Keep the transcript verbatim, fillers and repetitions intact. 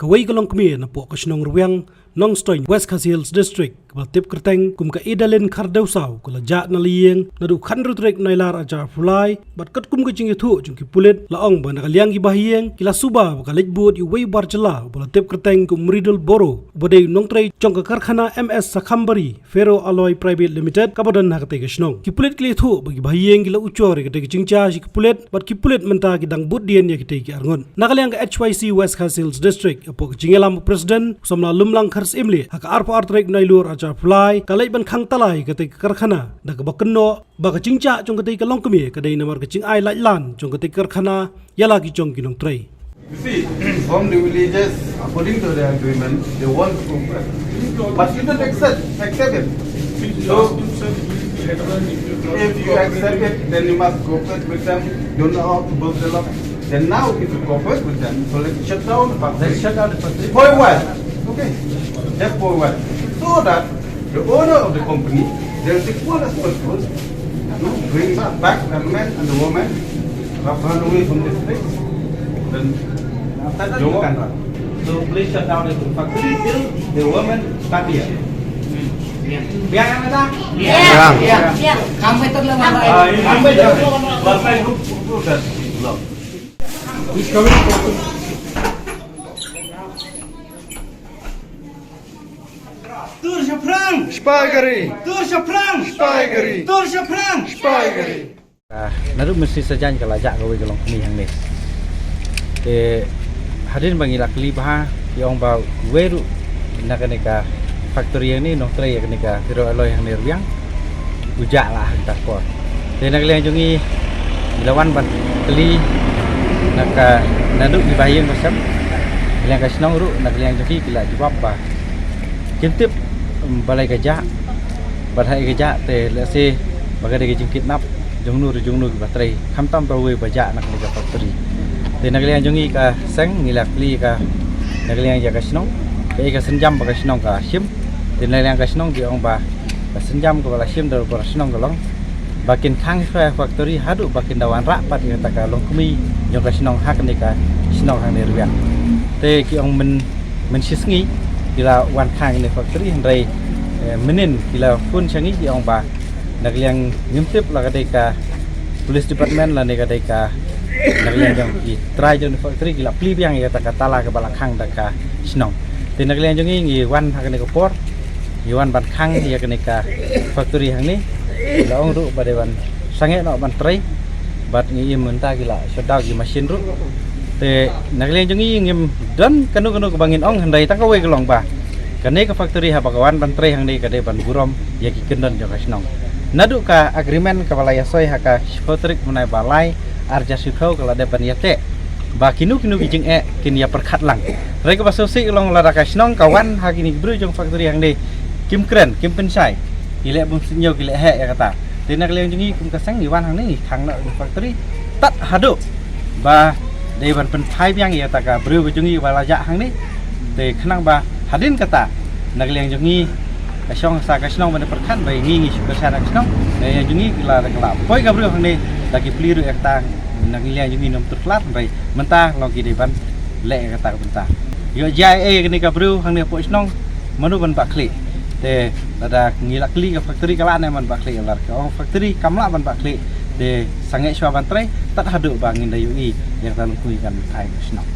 kawei ka longkmie napoh ka shnong Rwiang, Nongstoiñ, West Khasi Hills District, kaba la tip kyrteng kum ka Idalin Khardewsaw, ka la jah na la ïing naduh khathynriew tarik Nailar arhajar arphew lai, bad katkum ka jingïathuh jong ki pulit la ong ba na ka liang ki bahaïing ki la suba ba ka leit bud ïa uwei u bar jylla uba la tip kyrteng kum Mridul Boro, uba dei u nongtrei jong ka karkhana M S Sakhambari Ferro Alloy Private Limited, kaba don ha katei ka shnong. Ki pulit ki la ïathuh ba ki bahaïing ki la ujor ïa katei ka jingjia sha ki pulit, bad ki pulit mynta ki dang bud dien ïa kitei ki arngut. Na ka liang ka H Y C West Khasi Hills District, hapoh ka jingïalam u President, u samla Lumlang Kharsyiem Lieh, ha ka arphew ar tarik Nailur arhajar arphew lai, ka leit ban khang tala ïa katei ka karkhana da kaba kynnoh ba ka jingjia jong katei ka longkmie ka dei namar ka jingai lait lan jong katei ka karkhana ïa la ki jong ki nongtrei. You see, from the villages, according to the agreement, they want to cooperate. But you don't accept, accept it. So, if you accept it, then you must cooperate with them. You know how to build the law. Then now, if you cooperate with them, so let's shut down the factory. Let's shut down the factory. For a while. Okay. Just for a while. So that the owner of the company, they'll take full responsibility to bring back the men and the women who have run away from this place. Then after that, you can run. So please shut down the factory till the women come here. Biang, biang, biang. Biang. Biang. Biang. Come with the women. Ah, ini come with the women. He's coming. Tur shaphrang! Sipai kari! Tur shaphrang! Sipai kari! Tur shaphrang! Sipai kari! Ah, naduh mynshisha jan ka la jah kawei ka longkmie hangne. Te hadien ba ngi la kylli bha, ki ong ba uwei ruh na kane ka factory hangne, nongtrei ïa kane ka Ferro Alloy hangne Rwiang, u jah la ha kata ka por. Te na ka liang jong ngi, ngi la wan ban kylli na ka, naduh ki bahaïing ba sem, na ka liang ka shnong ruh, na ka liang jong ki, ki la jubab ba kim tip, um, balei ka jah, balei ka jah, te lehse ba ka dei ka jingkidnap jong no ruh jong no kiba trei, khamtam uta uwei ba jah na kane ka factory. Te na ka liang jong ngi ka seng, ngi la kylli ka, na ka liang jong ka shnong, kaei ka sienjam ba ka shnong ka shim. Te na ka liang ka shnong ki ong ba ka sienjam kaba la shim da u para shnong ka long ba kin khang shuwa ïa ka factory haduh ba kin da wanrah pat ïa kata ka longkmie jong ka shnong ha kane ka shnong hangne Rwiang. Te ki ong myn, mynshisngi ki la wan khang ïa kane ka factory, hynrei, eh, mynhynnin ki la phone sha ngi, ki ong ba na ka liang ngim tip la ka dei ka police department lane ka dei ka, na ka liang jong ki trai jong kane ka factory, ki la plie biang ïa kata ka tala kaba la khang da ka shnong. Te na ka liang jong ngi, ngi wan ha kane ka por, ngi wan ban khang ïa kane ka factory hangne. La ong ruh ba dei ban sangeh noh ban trei, bad ngi im mynta ki la shut down ki machine ruh. Te na ka liang jong ngi ngim don kano kano kaba ngin ong, hynrei tang kawei ka long ba kane ka factory haba ka wan ban trei hangne ka dei ban burom ïa ki kyndon jong ka shnong. Naduh ka agreement kaba la ïasoi ha ka shiphew tarik mynta ba lai, arhajar shiphew, ka la dep ban ïateh ba kino kino ki jingeh kin ïa pyrkhat lang. Hynrei kaba sngewsih ka long lada ka shnong ka wan ha kine ki briew jong factory hangne kim kren, kim pynshai, ki leh bym sngewsih, ki leh heh ïa kata. Te na ka liang jong ngi kum ka seng ngi wan hangne ngi khang noh ïa ka factory tad haduh ba dei ban pynphai biang ïa kata ka briew ka jong ngi ba la jah hangne. Te khnang ba hadien kata na ka liang jong ngi ka shong sa ka shnong ban pyrkhat ba ngi ngi shu kyrshan ha ka shnong. Na ka liang jong ngi ki la, ki la poi ka briew hangne, da ki plie ruh ïa kata, na ka liang jong ngi ngim tip klar, hynrei mynta long ki dei ban leh ïa kata ka bynta. Ïoh jia ei ei kane ka briew hangne hapoh shnong, mano ban bah khlieh? Te lada ngi la kylli ka factory ka lah ne ban bah khlieh, lada ka ong factory kam lah ban bah khlieh, te sangeh shuwa ban trei tad haduh ba ngin da ïohi ïa kata longkmie kan phai shnong.